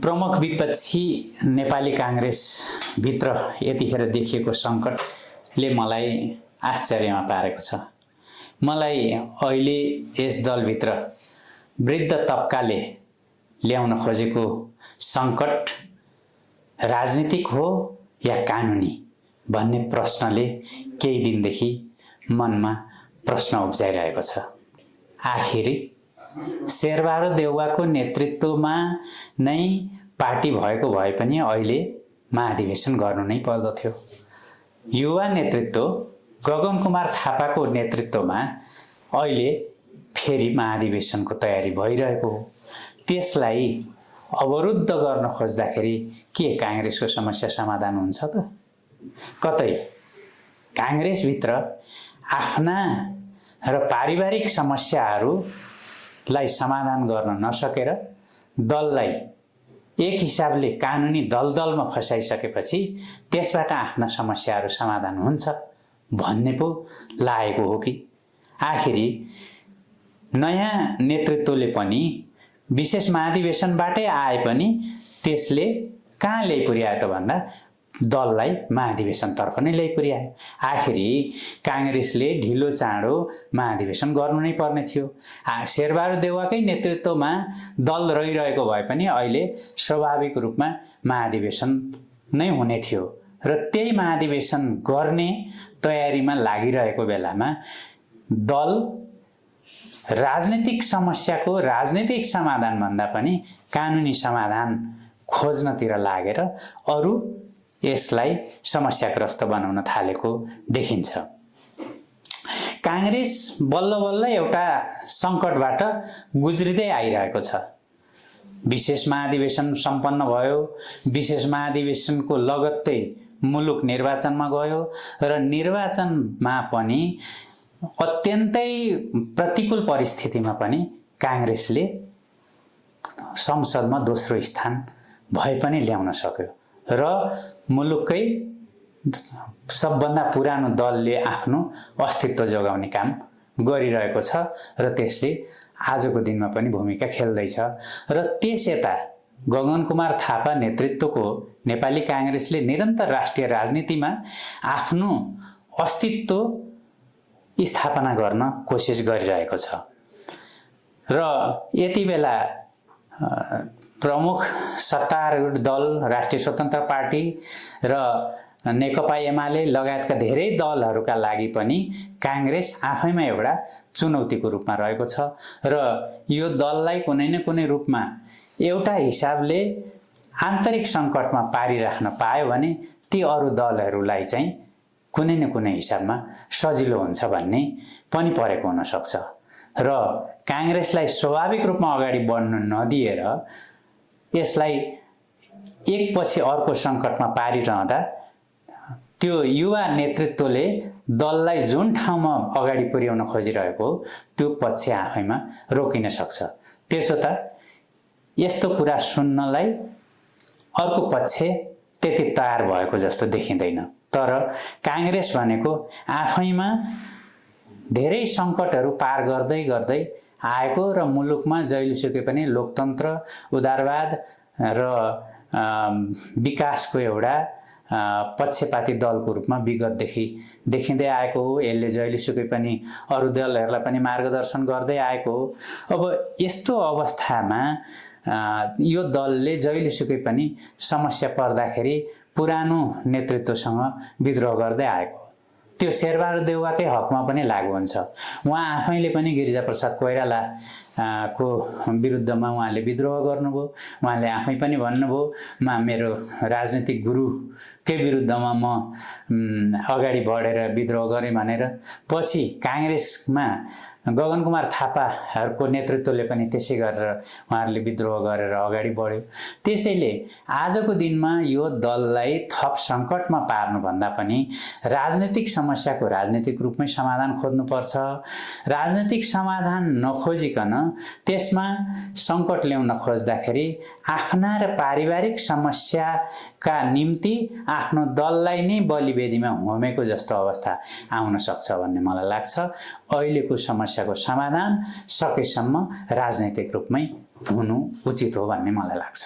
प्रमुख विपक्षी नेपाली कांग्रेस भित्र यतिखेर देखिएको संकटले मलाई आश्चर्यमा पारेको छ। मलाई अहिले यस दलभित्र वृद्ध तबकाले ल्याउन खोजेको संकट राजनीतिक हो या कानुनी भन्ने प्रश्नले केही दिनदेखि मनमा प्रश्न उब्जाइरहेको छ। आखिर शेरबहादुर देउवाको नेतृत्वमा नै पार्टी भएको भए पनि अहिले महाधिवेशन गर्नु नै पर्दथ्यो। युवा नेतृत्व गगन कुमार थापाको नेतृत्वमा अहिले फेरि महाधिवेशनको तयारी भइरहेको हो। त्यसलाई अवरुद्ध गर्न खोज्दाखेरि के कांग्रेसको समस्या समाधान हुन्छ त? कतै कांग्रेसभित्र आफ्ना र पारिवारिक समस्याहरूलाई समाधान गर्न नसकेर दललाई एक हिसाबले कानुनी दलदलमा फसाइसकेपछि त्यसबाट आफ्ना समस्याहरू समाधान हुन्छ भन्ने पो लागेको हो कि? आखिरी नयाँ नेतृत्वले पनि विशेष महाधिवेशनबाटै आए पनि त्यसले कहाँ ल्याइपुर्यायो त भन्दा दललाई महाधिवेशनतर्फ नै ल्याइपुर्यायो। आखिरी कांग्रेसले ढिलो चाँडो महाधिवेशन गर्नु नै पर्ने थियो। शेरबहादुर देउवाकै नेतृत्वमा दल रहिरहेको भए पनि अहिले स्वाभाविक रूपमा महाधिवेशन नै हुने थियो र त्यही महाधिवेशन गर्ने तयारीमा लागिरहेको बेलामा दल राजनीतिक समस्याको राजनीतिक समाधान भन्दा पनि कानुनी समाधान खोज्नतिर लागेर अरू यसलाई समस्याग्रस्त बनाउन थालेको देखिन्छ। कांग्रेस बल्ल बल्ल एउटा संकटबाट गुज्रिँदै आइरहेको छ। विशेष महाधिवेशन सम्पन्न भयो। विशेष महाधिवेशनको लगत्तै मुलुक निर्वाचनमा गयो र निर्वाचनमा पनि अत्यन्तै प्रतिकूल परिस्थितिमा पनि कांग्रेसले संसदमा दोस्रो स्थान भए पनि ल्याउन सक्यो र मुलुककै सबभन्दा पुरानो दलले आफ्नो अस्तित्व जोगाउने काम गरिरहेको छ र त्यसले आजको दिनमा पनि भूमिका खेल्दैछ। र त्यसयता गगन कुमार थापा नेतृत्वको नेपाली कांग्रेसले निरन्तर राष्ट्रिय राजनीतिमा आफ्नो अस्तित्व स्थापना गर्न कोसिस गरिरहेको छ र यति बेला प्रमुख सत्तारूढ दल राष्ट्रिय स्वतन्त्र पार्टी र नेकपा एमाले लगायतका धेरै दलहरूका लागि पनि कांग्रेस आफैमा एउटा चुनौतीको रूपमा रहेको छ र यो दललाई कुनै न कुनै रूपमा एउटा हिसाबले आन्तरिक सङ्कटमा पारिराख्न पायो भने ती अरू दलहरूलाई चाहिँ कुनै न कुनै हिसाबमा सजिलो हुन्छ भन्ने पनि परेको हुन सक्छ र कांग्रेसलाई स्वाभाविक रूपमा अगाडि बढ्न नदिएर यसलाई एकपछि अर्को सङ्कटमा पारिरहँदा त्यो युवा नेतृत्वले दललाई जुन ठाउँमा अगाडि पुर्याउन खोजिरहेको त्यो पक्ष आफैमा रोकिन सक्छ। त्यसो त यस्तो कुरा सुन्नलाई अर्को पक्ष त्यति तयार भएको जस्तो देखिँदैन। तर कांग्रेस भनेको आफैमा धेरै सङ्कटहरू पार गर्दै गर्दै आएको र मुलुकमा जहिलेसुकै पनि लोकतन्त्र उदारवाद र विकासको एउटा पक्षपाती दलको रूपमा विगतदेखि देखिँदै आएको हो। यसले जहिलेसुकै पनि अरू दलहरूलाई पनि मार्गदर्शन गर्दै आएको हो। अब यस्तो अवस्थामा यो दलले जहिलेसुकै पनि समस्या पर्दाखेरि पुरानो नेतृत्वसँग विद्रोह गर्दै आएको। त्यो शेरबहादुर देउवाकै हकमा पनि लागू हुन्छ। उहाँ आफैले पनि गिरिजाप्रसाद कोइराला को विरुद्धमा उहाँले विद्रोह गर्नुभयो। उहाँले आफै पनि भन्नुभयो मेरो राजनीतिक गुरुकै विरुद्धमा म अगाडि बढेर विद्रोह गरेँ भनेर। पछि कांग्रेसमा गगन कुमार थापाहरूको नेतृत्वले पनि त्यसै गरेर उहाँहरूले विद्रोह गरेर अगाडि बढ्यो। त्यसैले आजको दिनमा यो दललाई थप सङ्कटमा पार्नुभन्दा पनि राजनीतिक समस्याको राजनीतिक रूपमै समाधान खोज्नुपर्छ। राजनीतिक समाधान नखोजिकन त्यसमा सङ्कट ल्याउन खोज्दाखेरि आफ्ना र पारिवारिक समस्याका निम्ति आफ्नो दललाई नै बलिवेदीमा होमेको जस्तो अवस्था आउन सक्छ भन्ने मलाई लाग्छ। अहिलेको समस्याको समाधान सकेसम्म राजनैतिक रूपमै हुनु उचित हो भन्ने मलाई लाग्छ।